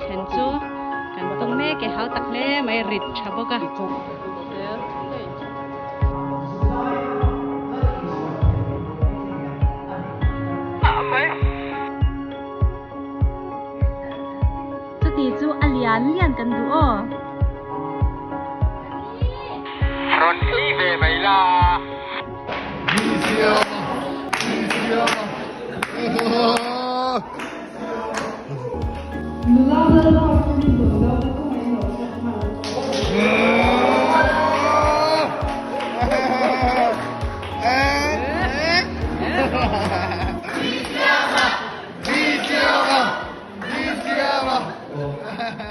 thlen chu kan tum mek e, hau tak hle mai rit tha bawk a. Chuti chu a lian lian kan duh aw. Rawn ei ve mai la.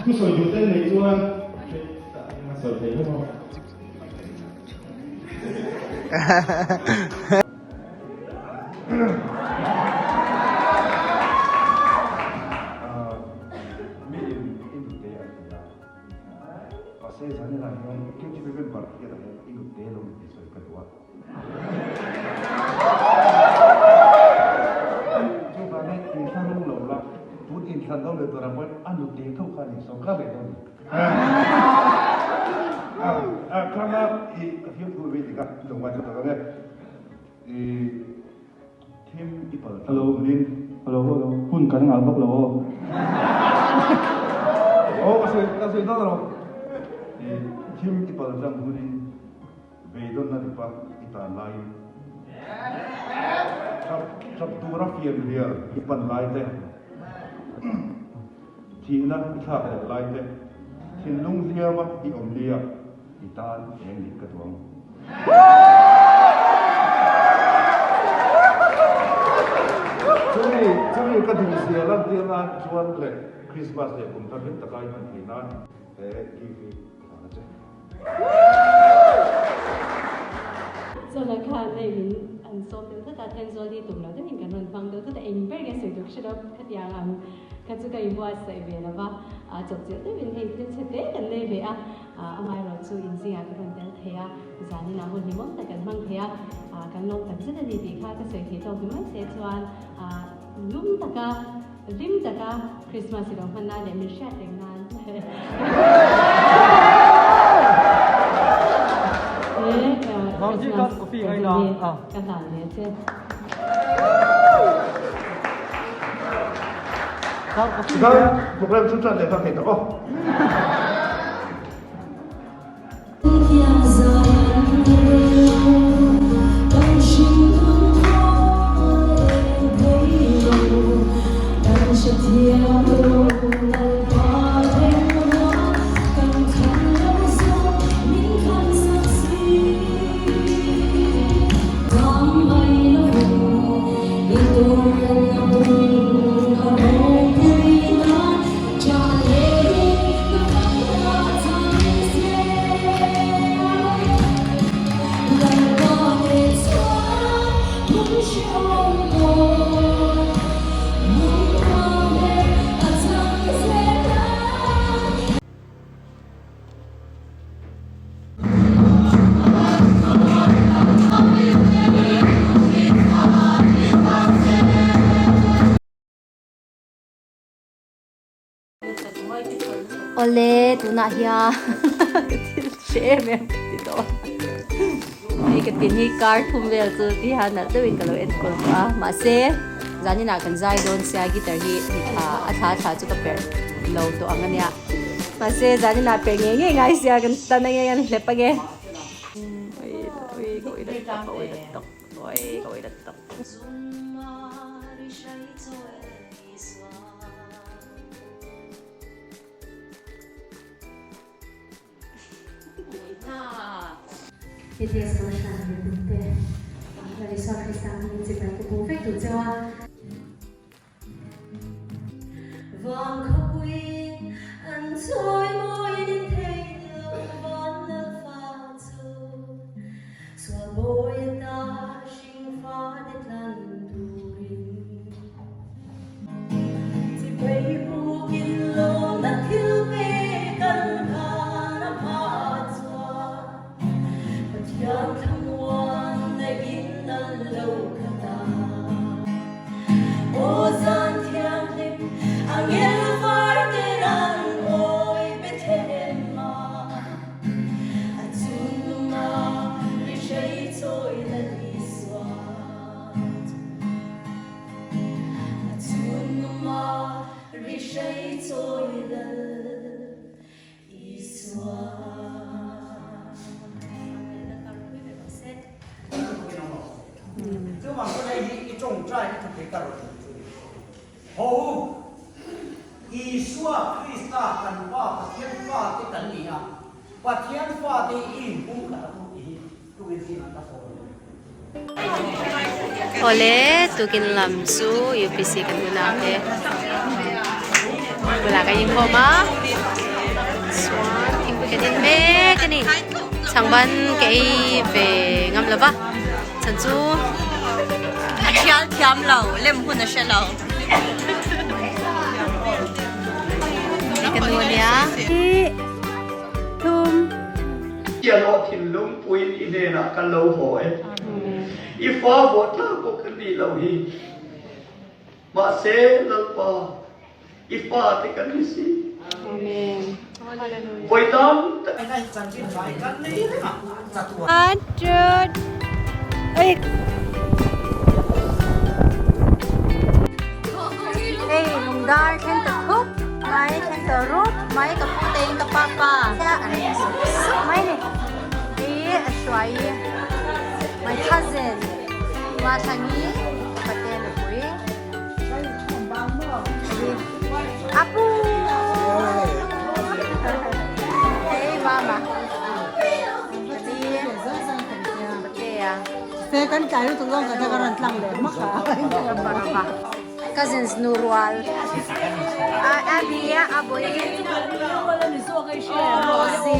Thusawi duh te nei chuan sawi thei hlawm a. Mi in i nute an ti a, mahse zaninah hian KTP member hian i nute lo ni tih sawi ka duh a. Chuvangin inthlahrung lo la, tun inthlan lo leh turah pawhin a nute tho kha a ni, sawrkar leh dawn a ni. Khanga i ka fiamthu ve dik a, lo ngai chu tak ang e. I thim i pal Hello, hello, hello, hun kan ngah vak lo aw. Aw ka sawi ka sawi dawn alawm. I thim i pal tlang hunin Beidawnna ripa i tan laiin tap tap tura fian rial i pan lai te, thihna i thlak leh lai te, thinlung hliama i awm nia i tan eng nih ka duh ang. Chumi chumi ka duhzia lantir nan chuan leh Krismas leh kum thar hlim taka i hman theih nan he gift hi ka hlan a che. Chuan khan hei min an sawm deuh tlat a, Thenzawl hi tum lo deuhin kan rawn hmang deuh tlat a, eng ber nge sawi tur hre lo khatiang ang kha chu ka inbuatsaih ve lo va, chawpchilh deuhin hei thil chhe te kan nei ve a, amaherawh chu inzingah ka rawn tel thei a, zaninah hun hlimawm tak kan hmang thei a, kan lawm tak zet a ni tih kha ka sawi thei tawk ni mai se chuan lum taka Hlim taka Christmas i lo hman nan leh min hriat reng nan he Christmas present hi ka hlan ve che. Chuan program chu tan leh kha thei tak aw. Awle tunah hian ka thil hre em em ka ti tawh hei ka tin hi kar thum vel chu ti hian nalh deuhin ka lo enkawl tawh a mahse zaninah kan zai dawn sia guitar hi thla a thla thla chu ka perh lo tawh ang ania mahse zaninah perh ngei ngei ngai sia kan tan ange kan hlep ange ATS Kohhran mipuite Lal Isua Krista hmingin chibai ka bu vek duh cheu a. Vang khawpuiin an chawi mawiin in thei lo van lal fa chu sual bawi ata hring fate tlan turin. Chuvang chuan hei hi i tawngtai i thupui ka rawn chu ni. Haw u, Isua Krista kan Pa Pathian fate kan ni a, Pathian fate hi i inpum khat a tum tih hi tukin zingah ka sawi a ni. Awle, tukin lam chu UPC kan unau te bulah kan inkhawm a, chuan thingpui kan in mek a ni. Chhangban ka ei ve ngam lo va, chhan chu A thial thiam lo, lem hun a hre lo. Hei ka nu a nia. Thum. Chialawh thinlung puiin i hnenah kan lo haw e. I fa vuah tlak pawh kan nih loh hi. Mahse, Lalpa, i fate kan ni si. Vawi tam tak. One, two, three. Hei lungdar thleng ta khup mai thleng ta rup mai ka pu te in ka pa pa a rem sup sup mai ni hei a hruai my cousin ma thlangi ka pate nupui apu hei mama patea Se kan tlai lutuk zawng kan ka rawn tlang leh hmak a. Cousins nu rual a Abby a a bawih Rosie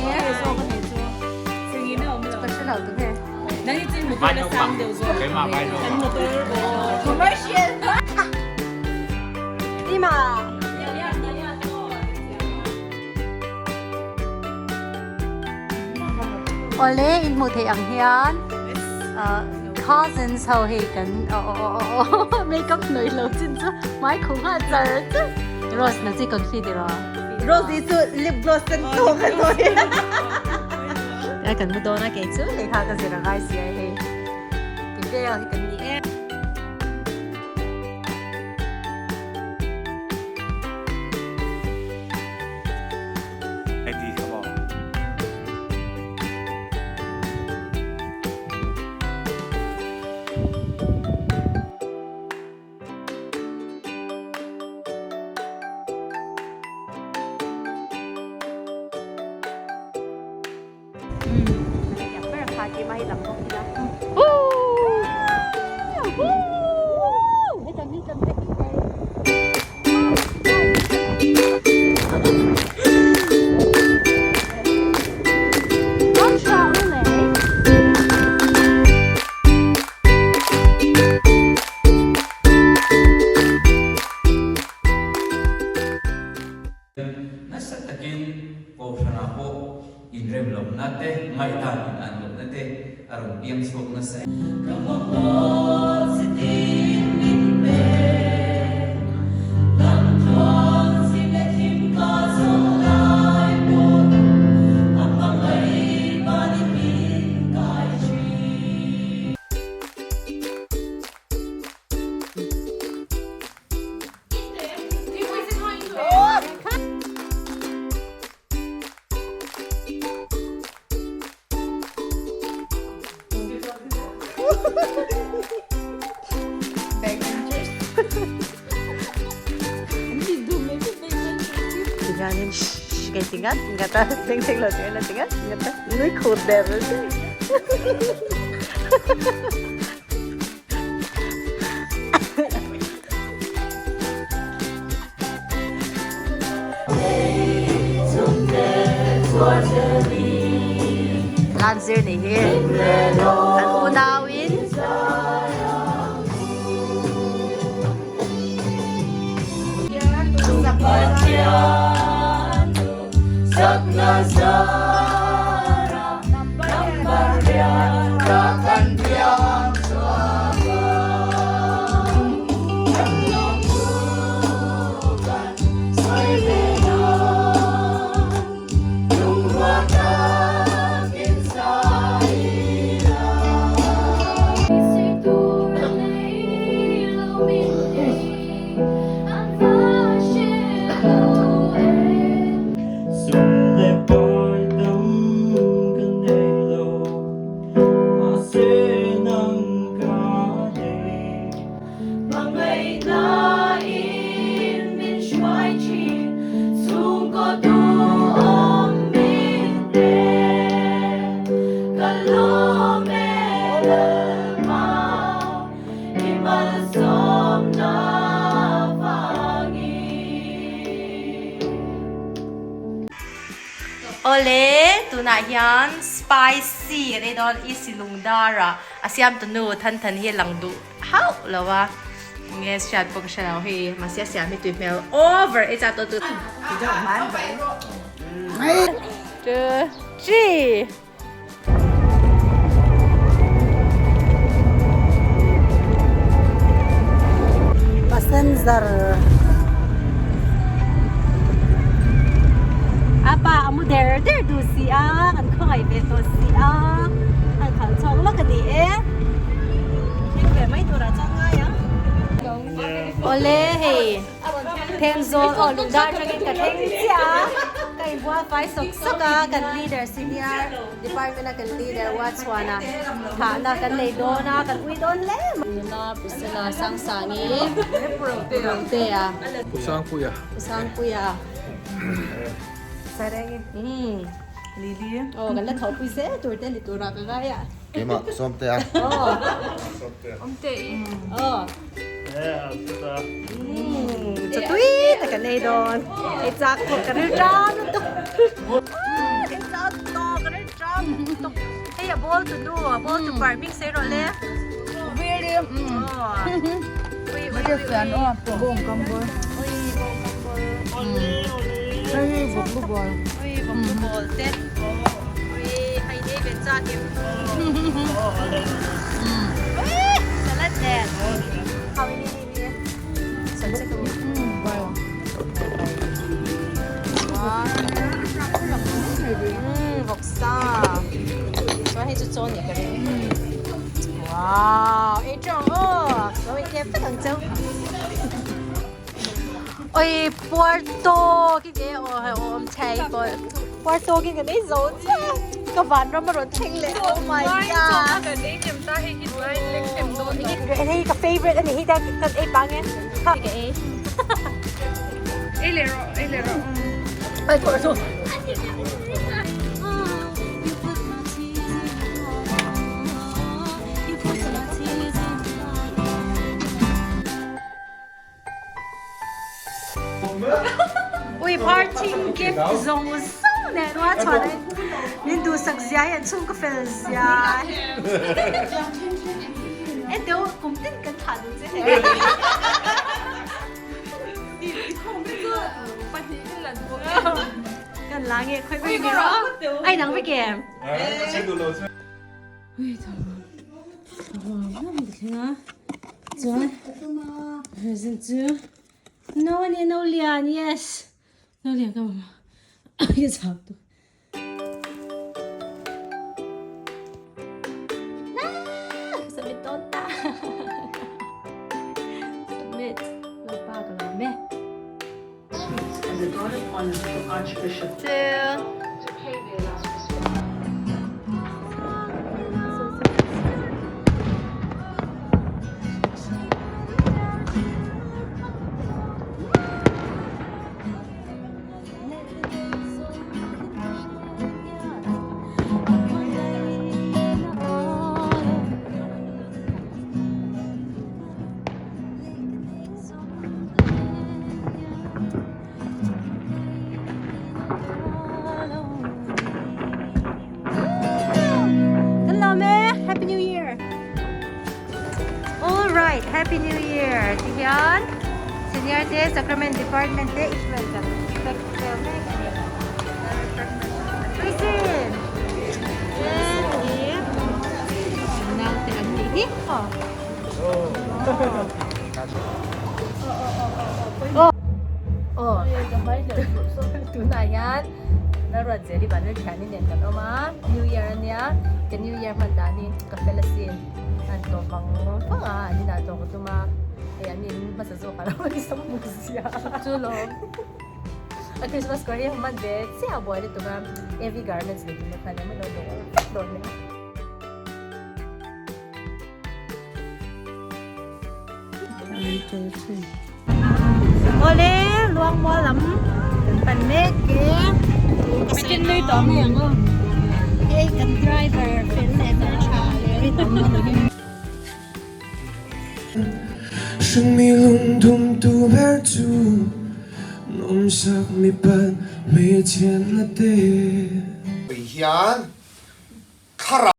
ka hre lo tu nge Tima Awle in hmuh theih ang hian cousins ho hei kan aw aw aw aw makeup hnawih lo chin chu hmai khuh nghal char char Rose na chi confi tiraw Rose hi chu lip gloss sen tawk a hnawih a kan mu dawn a kei chu lehkha ka zir a ngai si a hei ti vel hi kan ni em. Nasa takin Kohhranah pawh inrem lohna te, ngaihdan in an lohna te a rawn piang chhuak nasa. Ka mamawh chitin min pe, lamtluang chim leh thim ka zawh lai pawn a hmangaih mahni min kai thin. Tihianin shh kai ti ngat ngat a thleng thleng lo tih a la ti ngat ngat a nui khur der mai si. Lan zir ni hi an unau in Awle, tunah hian spicy kan ei dawn i silung darah a siam tunu than than hi a lang duh hauh lo a nge hriat pawh ka hre lo hei mahse a siam hi tui hmel over ei chak tawh tu two three. Passenger Apa a mu der der duh si a kan khawngaih ve tawh si a an khalh chhuak lawk a ni e thleng ve mai turah chuan ngai ang. Awle hei. Thenzawl aw lungdar atangin ka thleng chiah a, ka inbual fai sawk sawk a, kan leader senior department a kan leader Uachhuana thahna kan nei dawn a, kan ui dawn hle mai. Nula Priscilla Sangsangi Rotea. Usangpuia. Usangpuia. Sarengi. Umm. Lily. Aw kan la thawhpui zel tur te ni turah ka ngai a. Keimah Sawmtea. Aw. Awmtei. Aw. Chaw tui tak kan ei dawn. Ei chak pawh ka ril ṭam lutuk. Ei chak tawh ka ril ṭam lutuk. Hei a ball tu nu, a ball tu par hming sei rawh le. Really? Ui ui ui ui. Bawng kam ball. Ui bawng kam ball. Hei vawk lu ball. Ui vawk lu ball te. Ui hei nei ve chak em. Salad nen. Vawksa chuan hei chu chaw ni ka ring wow ei tawng aw lo ei tlem vek ang cheu oi puarto khi ke aw hei awm chei pawh puarto khi kan ei zo chiah ka vanram a rawn thleng leh oh my god kan ei hnem ta hei hi tunah in leng hnem dawn lo hei ka favorite ani hei ta kan ei pang e kha ka ei ei leh rawh ei leh rawh ai thawh chu Ui parting gift zawng zawng nen a chhuah in min duhsak zia hi an chhung ka fel zia e deuh kum tin kan thlah duh che hei. Kan la nge khoi ber nge ai nang vek em. Ui thawm a thleng a chuan present chu no a nia no lian yes no lian ka mamawh ka chau tawh. Submit dawn ta submit lalpa ka lawm e. Two. Kan lawm e! Happy New Year! All right, Happy New Year! Ti hian Senior te Sacrament Department te Ishmael kan pack vel mek a ni. Listen! Then i naute an nih hi. Aw tunah hian Lalruatzeli van rilthian in nen kan awm a New Year ania ka New Year hman dan hi ka fel asin an tlawm vang vang a an inah tlawm ka tum a hei an in hmasa zawk a lo ni sam bawk sia chu lo a Christmas kawr hi hman ve chiah a buai lutuk a heavy garments nei tum khan emaw lo dawr vek dawn nia. Awle luangmual lam kan pan mek e. Bikin nui tawh mai ang aw. Hei kan driver fel leh hmeltha leh rinawm a ni. Hringmi lungdum tu ber chu nawmsak mipat hmeichhiatna te. Hian thlarau.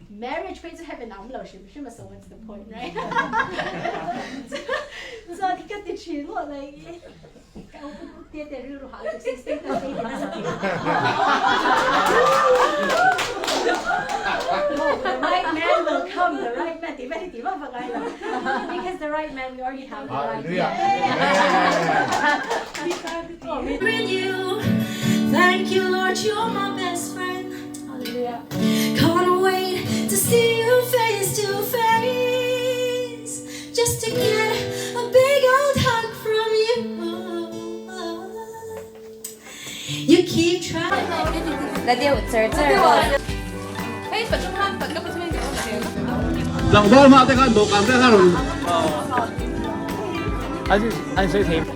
Marriage phei chu heaven a awm lo hrim hrim a so what's the point right? Chuan ka ti thin maw like ka te te rilru hah lutuk sin status te hi nasa ti The right man will come, the right man tih vel hi tih vak vak ai lo because the right man we already have the right man. Thank you Lord you're my best friend Hallelujah Can't wait to see you face to face Just to get a big old hug from you You keep trying La deuh char char a. Tlangval mah te khan dawhkan te khan rawn an sawi thei.